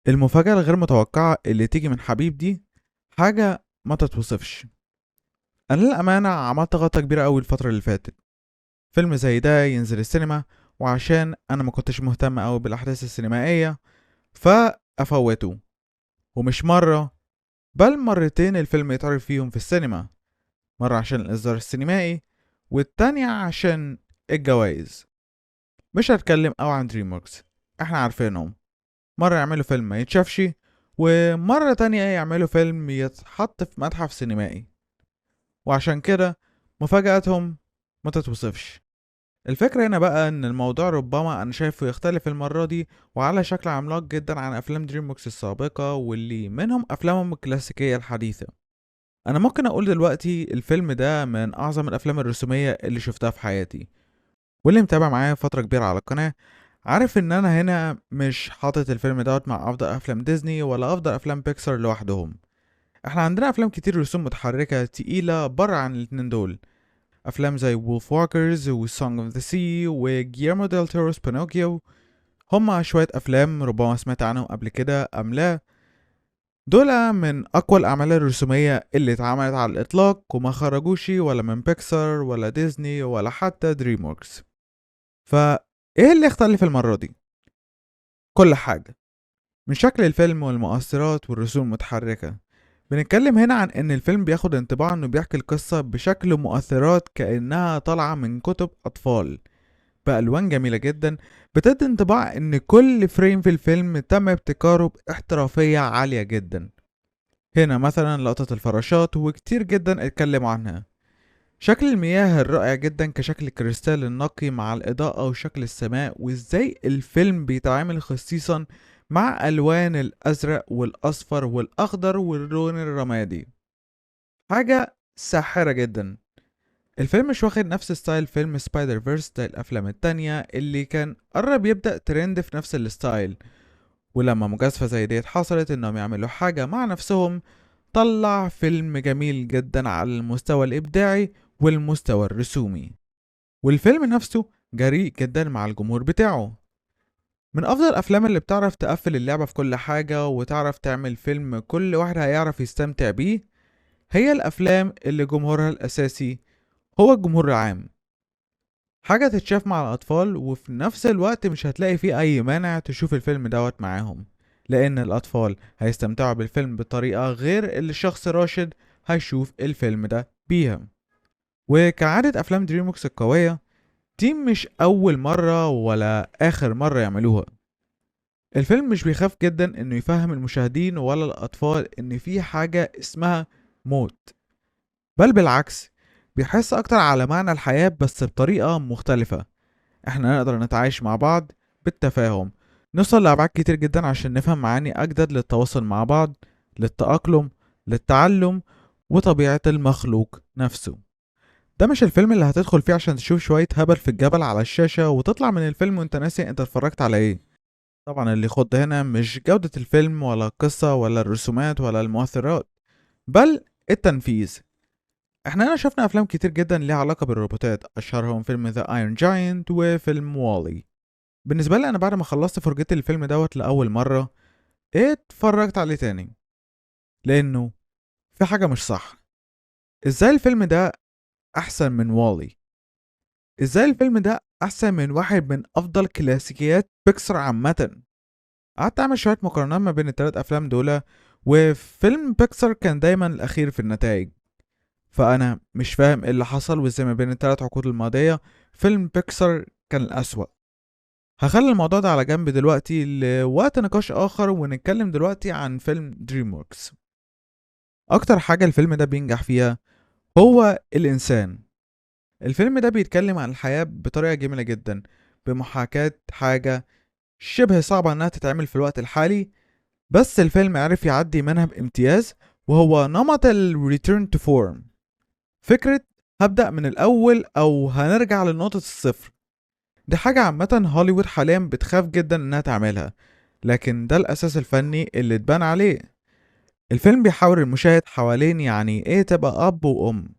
المفاجأة الغير متوقعة اللي تيجي من حبيب دي حاجة ما تتوصفش. أنا للأمانة عملت غلطة كبيرة أوي الفترة اللي فاتت، فيلم زي ده ينزل السينما وعشان أنا ما كنتش مهتم أوي بالأحداث السينمائية فأفوته، ومش مرة بل مرتين الفيلم يتعرض فيهم في السينما، مرة عشان الإصدار السينمائي والتانية عشان الجوائز. مش هتكلم أوي عن DreamWorks، احنا عارفينهم، مرة يعملوا فيلم ما يتشافش ومرة تانية يعملوا فيلم يتحط في متحف سينمائي، وعشان كده مفاجأتهم ما تتوصفش. الفكرة هنا بقى ان الموضوع ربما انا شايفه يختلف المرة دي وعلى شكل عملاق جدا عن افلام DreamWorks السابقة واللي منهم افلامهم الكلاسيكية الحديثة. انا ممكن اقول دلوقتي الفيلم ده من اعظم الافلام الرسومية اللي شفتها في حياتي، واللي متابع معايا فترة كبيرة على القناة عارف ان انا هنا مش حاطط الفيلم دوت مع افضل افلام ديزني ولا افضل افلام بيكسار لوحدهم. احنا عندنا افلام كتير رسوم متحركة تقيلة بره عن الاتنين دول، افلام زي Wolfwalkers و Song of the Sea و Guillermo del Toro's Pinocchio، هما شوية افلام ربما سمعت عنهم قبل كده ام لا. دول من اقوى الاعمال الرسومية اللي اتعملت على الاطلاق وما خرجوش ولا من بيكسار ولا ديزني ولا حتى DreamWorks. فا ايه اللي اختلف المرة دي؟ كل حاجة، من شكل الفيلم والمؤثرات والرسوم المتحركة. بنتكلم هنا عن ان الفيلم بياخد انطباع انه بيحكي القصة بشكل مؤثرات كأنها طالعة من كتب اطفال، بألوان جميلة جدا بتدي انطباع ان كل frame في الفيلم تم ابتكاره باحترافية عالية جدا. هنا مثلا لقطة الفراشات وكتير جدا اتكلموا عنها، شكل المياه الرائع جدا كشكل الكريستال النقي مع الإضاءة وشكل السماء، وازاي الفيلم بيتعامل خصيصا مع ألوان الأزرق والأصفر والأخضر واللون الرمادي، حاجة ساحرة جدا. الفيلم مش واخد نفس style فيلم Spider-Verse زي الأفلام التانية اللي كان قرب يبدأ ترند في نفس ال style، ولما مجازفة زي ديت حصلت انهم يعملوا حاجة مع نفسهم طلع فيلم جميل جدا على المستوى الإبداعي والمستوى الرسومي. والفيلم نفسه جريء جدا مع الجمهور بتاعه، من أفضل الأفلام اللي بتعرف تقفل اللعبة في كل حاجة وتعرف تعمل فيلم كل واحد هيعرف يستمتع بيه، هي الأفلام اللي جمهورها الأساسي هو الجمهور العام، حاجة تتشاف مع الأطفال وفي نفس الوقت مش هتلاقي فيه أي مانع تشوف الفيلم دوت معاهم، لأن الأطفال هيستمتعوا بالفيلم بطريقة غير اللي الشخص راشد هيشوف الفيلم ده بيها. وكعادة أفلام DreamWorks القوية دي مش أول مرة ولا آخر مرة يعملوها. الفيلم مش بيخاف جدا إنه يفهم المشاهدين ولا الأطفال إن في حاجة اسمها موت، بل بالعكس بيحس أكتر على معنى الحياة بس بطريقة مختلفة. إحنا نقدر نتعايش مع بعض بالتفاهم، نوصل لأبعاد كتير جدا عشان نفهم معاني أجدد للتواصل مع بعض، للتأقلم، للتعلم، وطبيعة المخلوق نفسه. ده مش الفيلم اللي هتدخل فيه عشان تشوف شوية هبل في الجبل على الشاشة وتطلع من الفيلم وانت ناسي انت اتفرجت على ايه. طبعا اللي يخض هنا مش جودة الفيلم ولا القصة ولا الرسومات ولا المؤثرات، بل التنفيذ. احنا هنا شفنا افلام كتير جدا ليها علاقة بالروبوتات، اشهرهم فيلم The Iron Giant وفيلم WALL-E. بالنسبة لي انا بعد ما خلصت فرجتي الفيلم دوت لأول مرة اتفرجت عليه تاني، لانه في حاجة مش صح. ازاي الفيلم ده احسن من WALL-E؟ ازاي الفيلم ده احسن من واحد من افضل كلاسيكيات بيكسار عامة؟ قعدت اعمل شوية مقارنات ما بين التلات افلام دول، وفيلم بيكسار كان دايما الاخير في النتائج، فانا مش فاهم ايه اللي حصل وازاي ما بين التلات عقود الماضية فيلم بيكسار كان الاسوأ. هخلي الموضوع ده على جنب دلوقتي لوقت نقاش اخر، ونتكلم دلوقتي عن فيلم DreamWorks. اكتر حاجة الفيلم ده بينجح فيها هو الإنسان. الفيلم ده بيتكلم عن الحياة بطريقة جميلة جدا، بمحاكاة حاجة شبه صعبة إنها تتعمل في الوقت الحالي، بس الفيلم عرف يعدي منها بامتياز، وهو نمط ال Return to Form. فكرة هبدأ من الأول أو هنرجع لنقطة الصفر، دي حاجة عامة هوليوود حاليا بتخاف جدا إنها تعملها، لكن ده الأساس الفني اللي اتبنى عليه. الفيلم بيحاور المشاهد حوالين يعني ايه تبقى اب وام،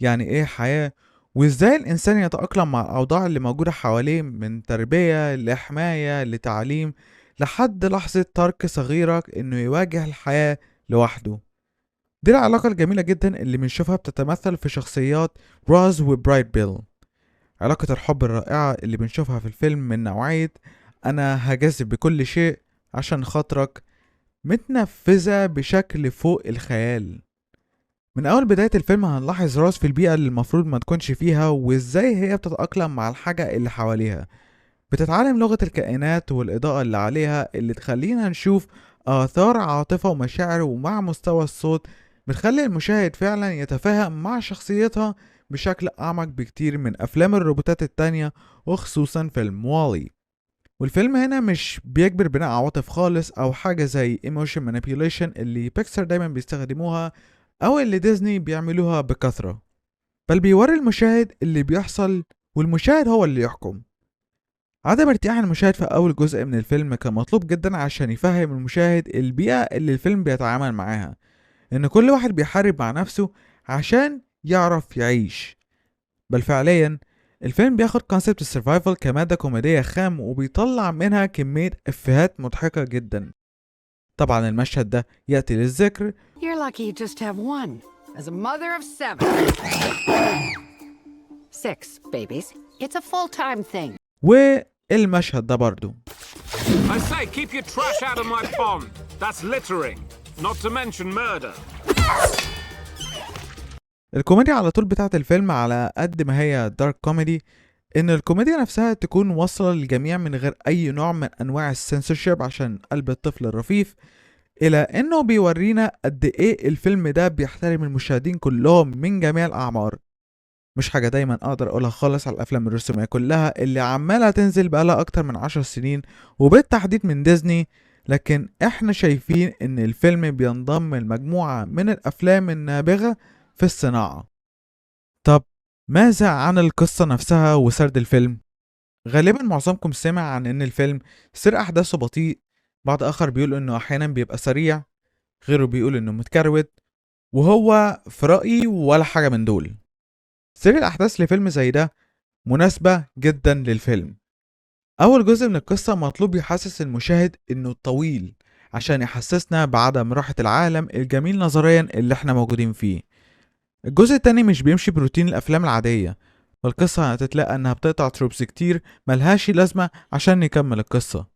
يعني ايه حياة، وازاي الانسان يتأقلم مع الاوضاع اللي موجودة حواليه من تربية لحماية لتعليم لحد لحظة ترك صغيرك إنه يواجه الحياة لوحده. دي العلاقة الجميلة جدا اللي بنشوفها بتتمثل في شخصيات روز وبرايت بيل. علاقة الحب الرائعة اللي بنشوفها في الفيلم من نوعية أنا هجازف بكل شيء عشان خاطرك، متنفذة بشكل فوق الخيال. من أول بداية الفيلم هنلاحظ روز في البيئة اللي المفروض ما تكونش فيها، وإزاي هي بتتأقلم مع الحاجة اللي حواليها، بتتعلم لغة الكائنات والإضاءة اللي عليها اللي تخلينا نشوف آثار عاطفة ومشاعر، ومع مستوى الصوت بتخلي المشاهد فعلا يتفاهم مع شخصيتها بشكل أعمق بكتير من أفلام الروبوتات التانية، وخصوصا فيلم والي. والفيلم هنا مش بيجبر بناء عواطف خالص أو حاجة زي emotion manipulation اللي بيكسار دايما بيستخدموها أو اللي ديزني بيعملوها بكثرة، بل بيوري المشاهد اللي بيحصل والمشاهد هو اللي يحكم. عدم ارتياح المشاهد في أول جزء من الفيلم كان مطلوب جدا عشان يفهم المشاهد البيئة اللي الفيلم بيتعامل معاها، إن كل واحد بيحارب مع نفسه عشان يعرف يعيش. بل فعليا الفيلم بياخد concept ال survival كمادة كوميدية خام وبيطلع منها كمية إفيهات مضحكة جدا. طبعا المشهد ده يأتي للذكر. You're lucky you just have one. As a mother of 7. 6 babies. It's a full-time thing. والمشهد ده برضو. I say keep your trash out of my pond. That's littering. Not to mention murder. الكوميديا على طول بتاعت الفيلم على قد ما هي dark comedy، ان الكوميديا نفسها تكون واصلة للجميع من غير اي نوع من انواع السنسورشيب عشان قلب الطفل الرفيف، الى انه بيورينا قد ايه الفيلم ده بيحترم المشاهدين كلهم من جميع الاعمار. مش حاجة دايما اقدر اقولها خالص على الافلام الرسومية كلها اللي عمالة تنزل بقالها اكتر من 10 سنين وبالتحديد من ديزني، لكن احنا شايفين ان الفيلم بينضم لمجموعة من الافلام النابغة في الصناعة. طب ماذا عن القصة نفسها وسرد الفيلم؟ غالبا معظمكم سمع عن ان الفيلم سير احداثه بطيء، بعض اخر بيقول انه احيانا بيبقى سريع، غيره بيقول انه متكروت، وهو في رأيي ولا حاجة من دول. سير الاحداث لفيلم زي ده مناسبة جدا للفيلم. اول جزء من القصة مطلوب يحسس المشاهد انه طويل عشان يحسسنا بعدم راحة العالم الجميل نظريا اللي احنا موجودين فيه. الجزء التاني مش بيمشي بروتين الافلام العادية، والقصة هتتلاقى انها بتقطع tropes كتير ملهاش لازمة عشان نكمل القصة.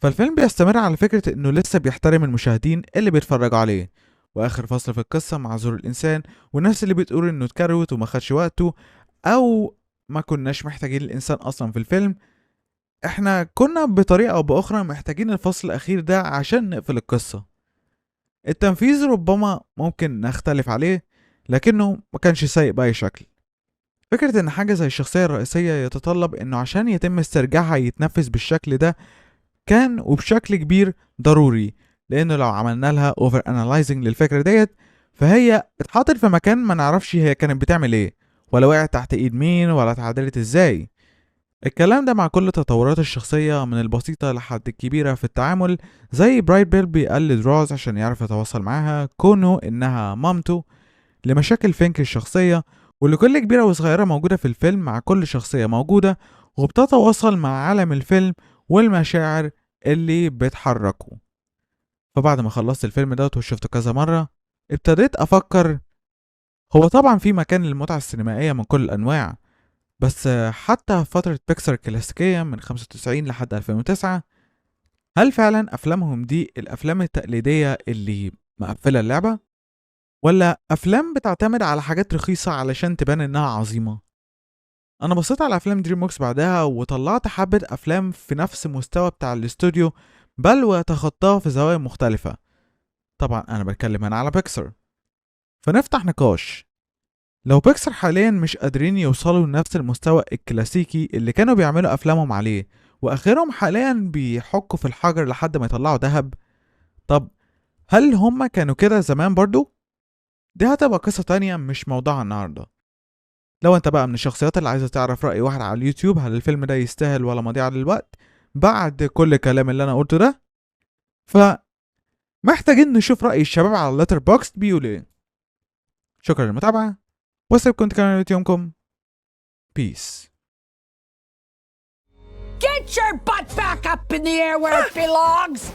فالفيلم بيستمر على فكرة انه لسه بيحترم المشاهدين اللي بيتفرجوا عليه. واخر فصل في القصة مع ظهور الانسان والناس اللي بتقول انه اتكروت وما خدش وقته او ما كناش محتاجين الانسان اصلا في الفيلم، احنا كنا بطريقة او باخرى محتاجين الفصل الاخير ده عشان نقفل القصة. التنفيذ ربما ممكن نختلف عليه، لكنه ما كانش سيء بأي شكل. فكرة ان حاجة زي الشخصية الرئيسية يتطلب انه عشان يتم استرجاعها يتنفذ بالشكل ده كان وبشكل كبير ضروري، لانه لو عملنا لها over analyzing للفكرة ديت فهي اتحطت في مكان ما نعرفش هي كانت بتعمل ايه، ولا وقعت تحت ايد مين، ولا اتعدلت ازاي. الكلام ده مع كل تطورات الشخصية من البسيطة لحد الكبيرة في التعامل، زي برايت بيل بيقلد روز عشان يعرف يتواصل معاها كونه انها مامته، لمشاكل فينك الشخصية، ولكل كبيرة وصغيرة موجودة في الفيلم مع كل شخصية موجودة وبتتواصل مع عالم الفيلم والمشاعر اللي بتحركه. فبعد ما خلصت الفيلم دوت وشفته كذا مرة ابتديت أفكر، هو طبعا في مكان للمتعة السينمائية من كل الأنواع، بس حتى فترة بيكسار الكلاسيكية من 95 لحد 2009 هل فعلا أفلامهم دي الأفلام التقليدية اللي مقفلة اللعبة؟ ولا أفلام بتعتمد على حاجات رخيصة علشان تبان إنها عظيمة؟ أنا بصيت على أفلام دريم وركس بعدها وطلعت حبة أفلام في نفس مستوى بتاع الاستوديو، بل ويتخطاه في زوايا مختلفة. طبعا أنا بتكلم هنا على بيكسار. فنفتح نقاش، لو بيكسار حاليا مش قادرين يوصلوا لنفس المستوى الكلاسيكي اللي كانوا بيعملوا أفلامهم عليه، وآخرهم حاليا بيحكوا في الحجر لحد ما يطلعوا ذهب، طب هل هما كانوا كده زمان برضو؟ دي هتبقى قصة تانية مش موضوعها النهاردة. لو انت بقى من الشخصيات اللي عايزة تعرف رأي واحد على اليوتيوب هل الفيلم ده يستاهل ولا مضيعة للوقت بعد كل الكلام اللي انا قلته ده، فمحتاجين نشوف رأي الشباب على اللتر بوكس بيقول ايه. شكرا للمتابعة، واسيبكم تكملوا يومكم. Peace. Get your butt back up in the air where it belongs!